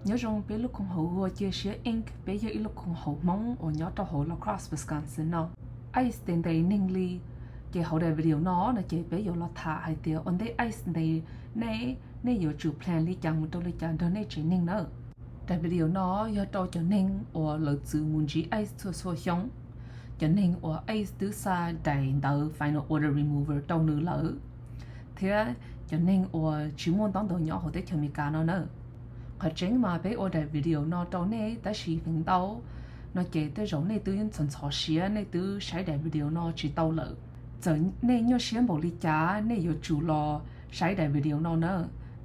Nyob zoo peb lub koom haum hu ua Cia Siab Inc, peb yog ib lub koom haum Hmoob uas nyob rau hauv La Crosse, Wisconsin no. ICE tau ntes neeg li, ces hauv daim video no no ces peb yuav los tham hais tias ua ntej ICE ntes nej, nej yuav tsum plan li cas mus rau li cas nrog nej tsev neeg na. Daim video no yog rau cov neeg uas lawv txwv mus ntsib ICE txhua txhua xyoo. Cov neeg uas ICE twb xa daim ntawv final order removal rau nws lawm, thiab cov neeg uas tsis muaj ntaub ntawv nyob hauv teb chaws Amelikas no na. Qhov tseeb mas peb ua daim video no rau nej tab sis feem ntau no ces tej zaum nej twb ntxhov ntxhov siab, nej twb saib daim video no tsis tau lawm. Txawm nej nyuaj siab npaum li cas nej yuav tsum los saib daim video no na.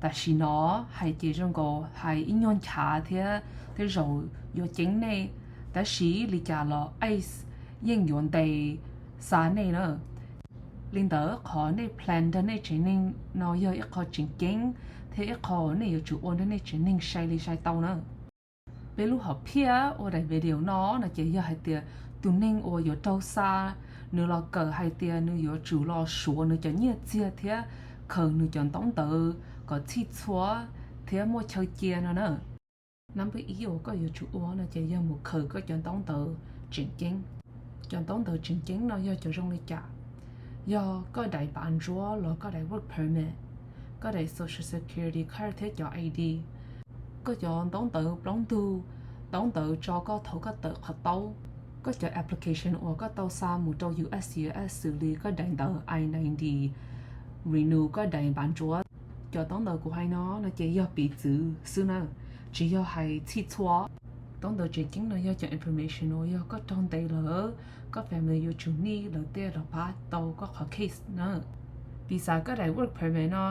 Tam sim no hais ces zoo nkaus hais ib nyuag nchav thiab tej zaum yuav ceeb nej, tab sis li cas los ICE yeej yuav ntes xa nej na. Li ntawd qhov nej plan nrog nej tsev neeg no yog ib qho tseem ceeb thiab ib qho nej yuav tsum ua nrog nej tsev neeg sai li sai tau na. Peb lub hom phiaj ua daim video no no ces yog hais tias tus neeg uas yuav raug xa, nws los kawm hais tias nws yuav tsum los suav nws cov nyiaj txiag thiab khaws nws cov ntaub ntawv kom txhij txhua thiab muaj chaw cia no na. Number ib uas koj yuav tsum ua no ces yog mus khaws koj cov ntaub ntawv tseem ceeb. Cov ntaub ntawv tseem ceeb no yog cov zoo li cas? Yog koj daim npav ntsuab los koj daim work permit, koj daim social security card thiab cov ID, koj cov ntaub ntawv plaub ntug, ntaub ntawv tso koj thaum koj tawm qhov taub, koj cov application uas koj tau xa mus rau U S C I S xws li koj daim ntawv I ninety renew, koj daim npav ntsuab. Cov ntaub ntawv kuv hais no no ces yog piv txwv xwb na, tsis yog hais txhij txhua. Ntaub ntawv tseem ceeb no yog cov information uas yog koj raug ntes lawm, koj family yuav tsum need lawv thiaj los pab tau koj qhov case na. Piv xam koj daim work permit no,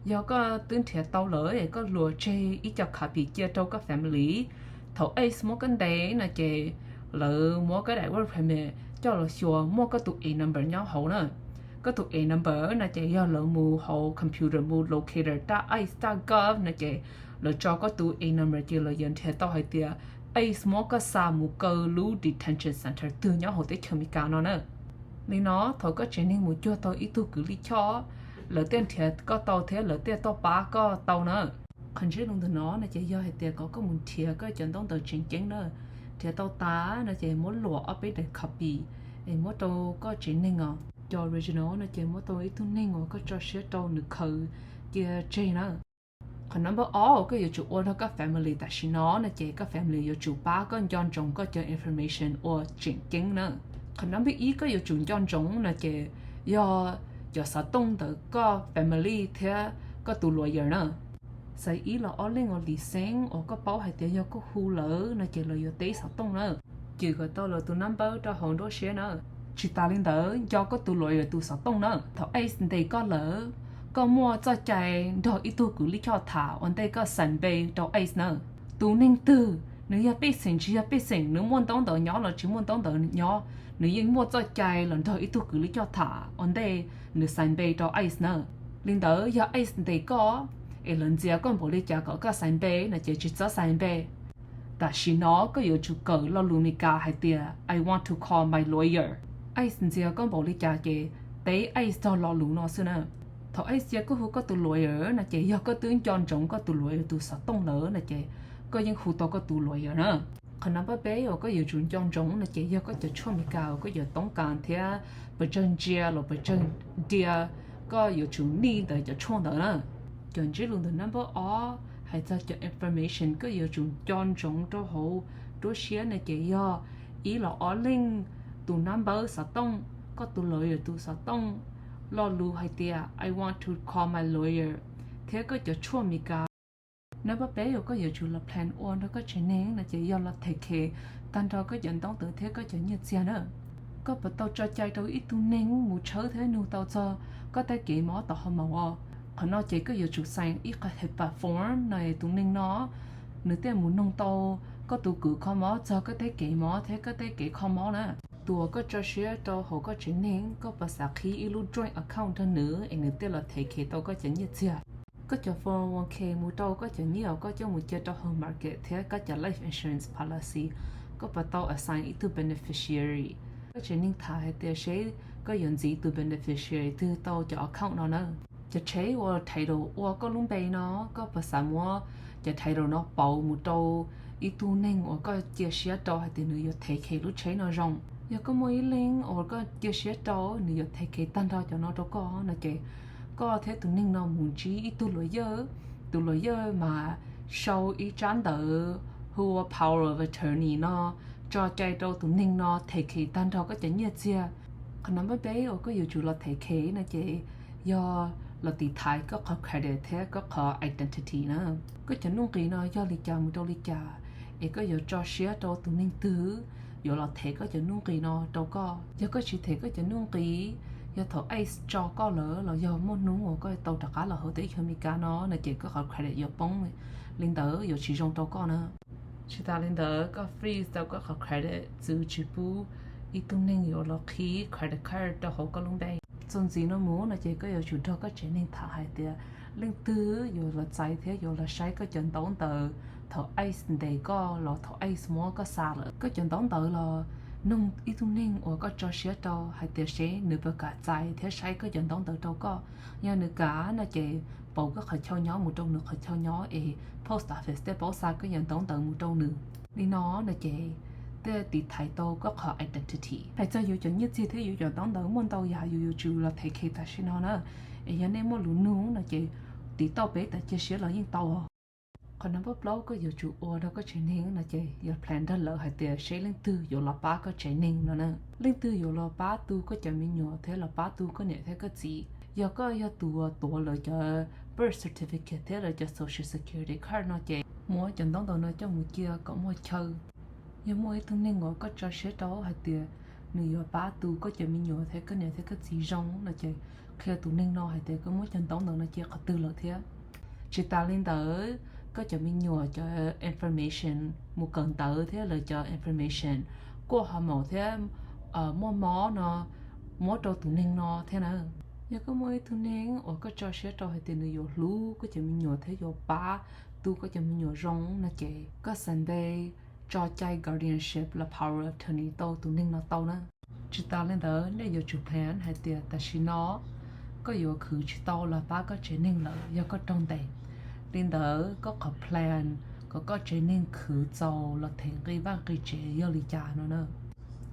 yog koj twb nrhiav tau lawm es koj hluas tseg ib co copy cia rau koj family, thaum ICE muab koj ntes no ces lawv muab koj daim work permit coj los xyuas muaj koj tus A number nyob hauv na. Koj tus A number no ces yog lawv mus hauv computer mus locator dot ice dot gov no ces lawv tso koj tus A number ces lawv yuav nrhiav tau hais tias ICE muab koj xa mus kaw lub detention center twg nyob hauv teb chaws Amelikas no na. Li no thaum koj tsev neeg mus cuag tau ib tug kws lij choj, lawv thiaj nrhiav koj tau thiab lawv thiaj tau pab koj tau na. Qhov ntsiab lus ntawm no no ces yog hais tias kom koj mus nrhiav koj cov ntaub ntawv tseem ceeb na. Nrhiav tau tas no ces muab luam ob peb daim copy es muab rau koj tsev neeg os. Cov original no ces muab rau ib tug neeg uas koj tso siab rau nws khaws cia tseg na. Qhov number ob uas koj yuav tsum ua rau koj family tam sim no no ces koj family yuav tsum pab koj nco ntsoov koj cov information uas tseem ceeb na. Qhov number ib koj yuav tsum nco ntsoov no ces yog cov xov tooj ntawm koj family thiab koj tus lawyer na. Xav ib los ob leej uas lis xeeb uas koj paub hais tias yog koj hu lawv no ces lawv yuav teb xov tooj na. Cim kom tau lawv tus number rau hauv nruab siab na. Tsis tas li ntawd nco koj tus lawyer tus xov tooj na. Thaum ICE ntes koj lawm, koj muaj txoj cai nrog ib tug kws lij choj tham ua ntej koj sign bail rau ICE na. Tus neeg twg nws yog pej xeem tsis yog pej xeem, nws muaj ntaub ntawv nyob los tsis muaj ntaub ntawv nyob, nws yeej muaj txoj cai los nrog ib tug kws lij choj tham ua ntej nws sign bail rau ICE na. Li ntawd yog ICE ntes koj es lawv ntxias koj npaum li cas kom koj sign bail no ces tsis txhob sign bail. Tam sim no koj yuav tsum kawm lo lus Meskas hais tias I want to call my lawyer. ICE ntxias koj npaum li cas ces teb ICE txog lo lus no xwb na. Thaum ICE cia koj hu koj tus lawyer no ces yog koj twb nco ntsoov koj tus lawyer tus xov tooj lawm no ces koj yeej hu tau koj tus lawyer na. Qhov number peb uas koj yuav tsum nco ntsoov no ces yog koj cov tshuaj Meskas uas koj yuav toob kas thiab pes tsawg ntsia los pes tsawg ntia koj yuav tsum need ntawm cov tshuaj ntawd na. Cov ntsiab lus ntawm number ob hais txog cov information koj yuav tsum nco ntsoov rau hauv nruab siab no ces yog ib los ob leej tus number xov tooj, koj tus lawyer tus xov tooj, lo lus hais tias I want to call my lawyer, thiab koj cov tshuaj Meskas. Number peb uas koj yuav tsum los plan ua nrog koj tsev neeg no ces yog los them khes tag nrho koj cov ntaub ntawv thiab koj cov nyiaj txiag na. Koj puas tau tso cai rau ib tug neeg mus tshawb thiab nug tau txog koj tej kev mob tom ho maum os? Qhov no ces koj yuav tsum sign ib qhov HIPAA form no, tus neeg no nws thiaj mus nug tau koj tus kws kho mob txog koj tej kev mob thiab koj tej kev kho mob na. Tus uas koj tso siab rau hauv koj tsev neeg, koj puas xav qhib ib lub joint account nrog nws es nws thiaj los them khes tau koj cov nyiaj txiag? Koj cov four oh one k mus rau koj cov nyiaj uas koj coj mus cia rau hauv market thiab koj cov life insurance policy, koj puas tau assign ib tug beneficiary? Koj tsev neeg tham hais tias seb koj yuav ntxiv tus beneficiary twg tau cov account no na. Cov tsheb uas title ua koj lub npe no, koj puas xav muab Cov title no pauv mus rau ib tug neeg uas koj cia siab rau hais tias nws yuav them khev lub tsheb no zoo. Yog koj muaj ib leeg uas koj cia siab rau, nws yuav them khev tag nrho cov no rau koj no ces koj thiab tus neeg no mus ntsib ib tug lawyer. Tus lawyer mas sau ib tsab ntawv hu ua power of attorney no tso cai rau tus neeg no them khev tag nrho koj cov nyiaj txiag. Qhov no peb uas koj yuav tsum los them khev no ces yog los tiv thaiv koj qhov credit thiab koj qhov identity na. Koj cov nuj nqis no yog li cas mus rau li cas, es koj yuav tso siab rau tus neeg twg yuav los them koj cov nuj nqis no rau koj. Yog koj tsis them koj cov nuj nqis, yog thaum ice tso koj lawm los yog muaj hnub uas koj tau rov qab los hauv teb chaws Amelikas no no ces koj qhov credit yuav poob, li ntawd yuav tsis zoo rau koj na. Tsis tas li ntawd, koj freeze tau koj qhov credit, txwv tsis pub ib tug neeg yuav los qhib credit card rau hauv koj lub npe. Txuas ntxiv no mus no ces koj yuav tsum nrog koj tsev neeg tham hais tias leej twg yuav los txais thiab yuav los saib koj cov ntaub ntawv thaum ice ntes koj los thaum ice muab koj xa lawm. Koj cov ntaub ntawv los noog ib tug neeg uas koj tso siab rau hais tias seb nws puas kam txais thiab saib koj cov ntaub ntawv rau koj. Yog nws kam no ces pauv koj qhov chaw nyob mus rau nws qhov chaw nyob es post office thiaj paub xa koj cov ntaub ntawv mus rau nws. Li no no ces thiaj tiv thaiv tau koj qhov identity. Hais txog yus cov nyiaj txiag thiab yus cov ntaub ntawv muaj ntau yam yus yuav tsum los them khev tam sim no na. Es yog nej muaj lus nug no ces tiv tauj peb tas cia siab los yeej tau. Qhov no pab plaub koj yuav tsum ua rau koj tsev neeg no ces yog plan rau lawv hais tias seb leej twg yuav los pab koj tsev neeg no na. Leej twg yuav los pab tu koj cov me nyuam thiab los pab tu koj niam thiab koj txiv. Yog koj yog tus uas tuav lawv cov birth certificate thiab lawv cov social security card no ces muab cov ntaub ntawv no coj mus cia kom muaj chaw. Yog muaj ib tug neeg uas koj tso siab rau hais tias nws yuav pab tu koj cov me nyuam thiab koj niam thiab koj txiv zoo no ces qhia tus neeg no hais tias koj muab cov ntaub ntawv no cia qhov twg lawm thiab. Tsis tas li ntawd, koj cov me nyuam cov information mus kawm ntawv thiab lawv cov information kuaj ho maum thiab muaj mob no muab rau tus neeg no thiab na. Yog koj muaj ib tug neeg uas koj tso siab rau hais tias nws yuav hlub koj cov me nyuam thiab yuav pab tu koj cov me nyuam zoo no ces koj xav npe tso cai guardianship los power of attorney tau tus neeg no tau na. Tsis tas li ntawd, nej yuav tsum plan hais tias tam sim no koj yuav khwv tsis tau los pab koj tsev neeg lawm yog koj raug ntes. Li ntawd koj qhov plan kom koj tsev neeg khwv txaus los them nqi vaj nqi tsev yog li cas no na.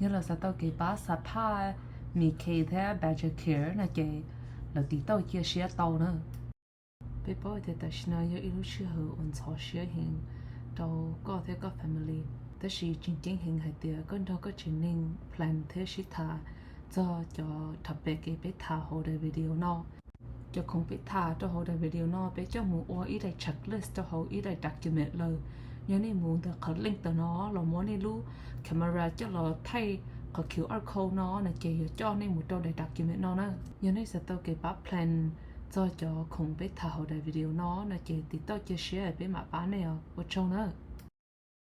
Yog lawv xav tau kev pab xa phaj Medicaid thiab BadgerCare no ces lawv tiv tauj cia siab tau na. Peb paub tias tam sim no yog ib lub sij hawm uas ntxhov siab heev rau koj thiab koj family, tab sis tseem ceeb heev hais tias koj nrog koj tsev neeg plan thiab sib tham txog cov topic peb tham hauv daim video no. Cov khoom peb tham rau hauv daim video no peb coj mus ua ib daim checklist rau hauv ib daim document lawm. Yog nej mus ntawm qhov link ntawm no los muab nej lub camera coj los thaij qhov QR code no no ces yuav coj nej mus rau daim document no na. Yog nej xav tau kev pab plan txog cov khoom peb tham hauv daim video no no ces tiv tauj cia siab peb mam pab nej os. Ua tsaug na.